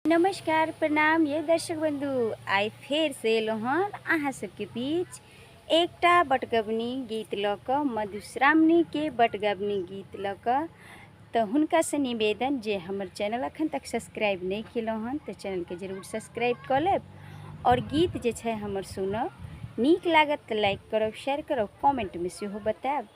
नमस्कार प्रणाम ये दर्शक बंधु, आइ फेर से एलहुँ हन अहाँ सबके बीच एकटा बटगबनी गीत लऽ कऽ, मधुश्रावणीके बटगबनी गीत लऽ कऽ। तऽ हुनकासँ निवेदन जे हमर चैनल अखन तक सब्सक्राइब नहि केलहुँ हन तऽ चैनलके जरूर सब्सक्राइब कऽ लेब आओर गीत जे छै हमर सुनब, नीक लागत तऽ लाइक करब, शेयर करब, कमेंटमे सेहो बतायब।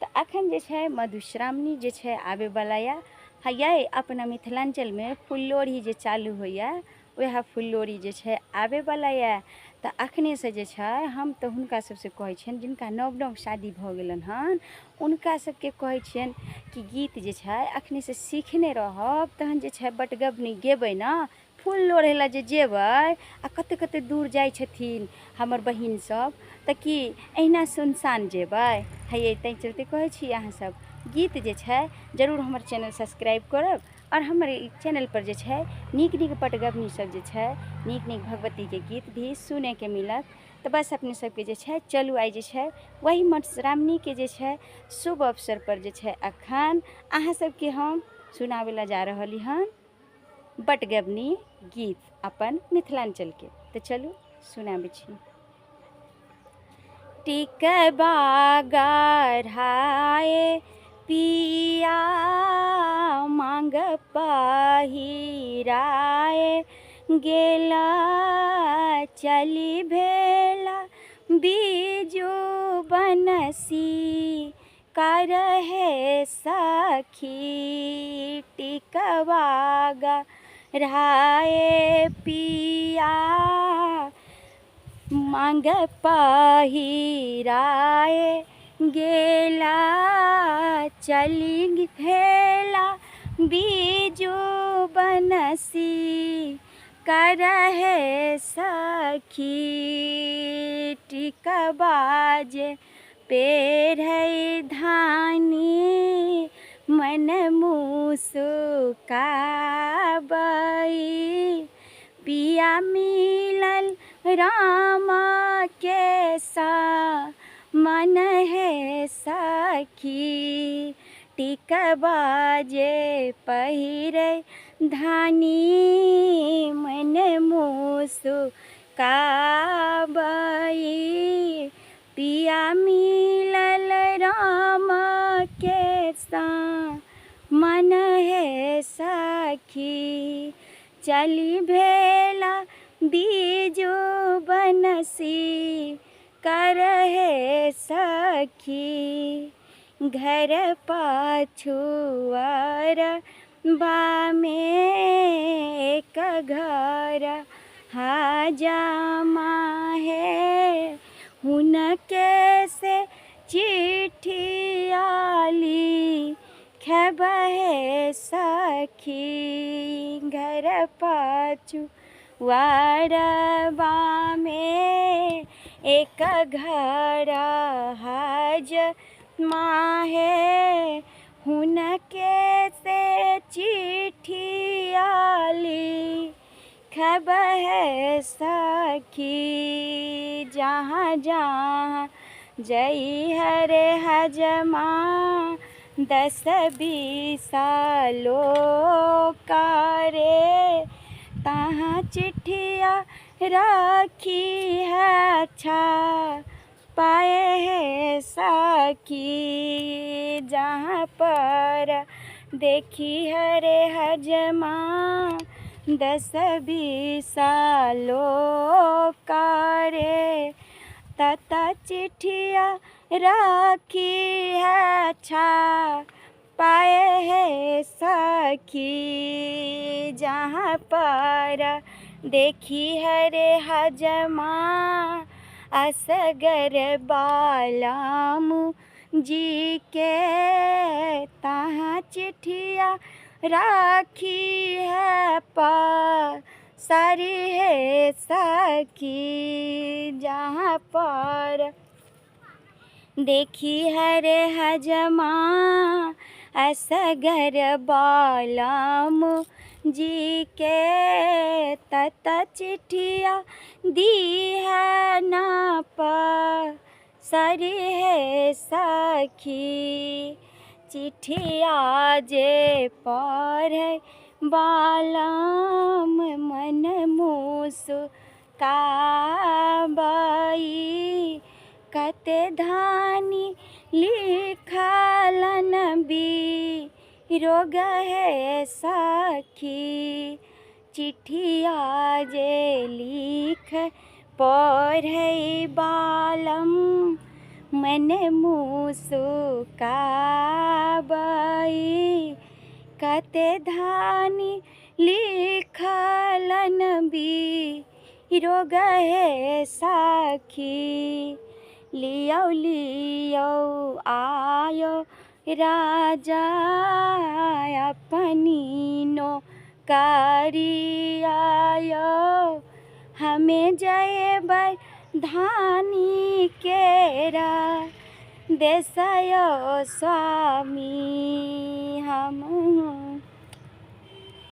तऽ अखन जे छै मधुश्रावणी जे छै आबैवला यऽ। यै अपना मिथिलाञ्चलमे फुललोढ़ी जे चालू होइए वएह फुललोढ़ी जे छै आबैवला यऽ। तऽ अखनेसँ जे छै हम तऽ हुनका सबसँ कहै छियनि जिनका नव नव शादी भऽ गेलनि हन हुनका सबके कहै छियनि कि गीत जे छै अखनेसँ सीखने रहब तहन जे छै बटगबनी गेबै ने, फूल लोढ़ै लए जे जेबै आ कते कते दूर जाइ छथिन हमर बहिन सब, तऽ की एहिना सुनसान जेबै? हे ताहि चलते कहै छी अहाँ सब गीत जे छै जरूर हमर चैनल सब्सक्राइब करब आओर हमर ई चैनलपर जे छै नीक नीक पटगबनी सब जे छै नीक नीक भगवतीके गीत भी सुनैके मिलत। तऽ बस अपने सबके जे छै चलू आइ जे छै वही मधुश्रावणीके जे छै शुभ अवसरपर जे छै अखन अहाँ सबके हम सुनाबै लए जा रहली हन बटगबनी गीत अपन मिथिलाञ्चलके। तऽ चलू सुनाबै छी। टिकबा गढ़ाए पिया मांग पहिराए गेला, चली भेला बीजू बनसी कर हे सखी। टिकबा गढ़ाए पिया मांग पहिराए गेला, चली भेला बीजू बनसी कर हे सखी। टिकबा जे पेढ़ै धानी मन मुसुकाबई, पिया मिलल राम के सा मन हे सखी। टिकबा जे पहिरै धानी मन मुसुकाबई, पिया मिलल राम के सा मन हे सखी। चली भेला बीजू बनसी कर हे सखी। घर पाछुआर बामे एक घर हजामा हे, हुनके से चिट्ठी आली खेब हे सखी। घर पाछू वारबा में एक घर हज माहे, हुनके से चिट्ठी आली खब है सखी। जहाँ जहाँ जई हरे हजमा 10 20 करे, तहाँ चिट्ठिया राखी है अच्छा पाए हे सखी। जहाँ पर देखी हरे हजमा 10 20 करे, तता चिट्ठिया राखी है अच्छा पाए हे सखी। जहाँ पर देखी हरे हजमा असगर बालाम जी के, तहाँ चिट्ठिया राखी है पा सारी हे सखी। जहाँ पर देखी हरे हजमा असगर बालाम जी के, तत चिट्ठिया दी है ना पा सारी हे सखी। चिट्ठिया जे पढ़ै बालाम कते धानी लिखलन बिरोग हे सखी। चिट्ठिया जे लिख पढ़ै बालम मने मुसुकाबै, कते धानी लिखलन बिरोग हे सखी। लियौ लियौ आयो राजा अपनी नो करियायो, हमें जयबै धानी केरा देशयो स्वामी। हम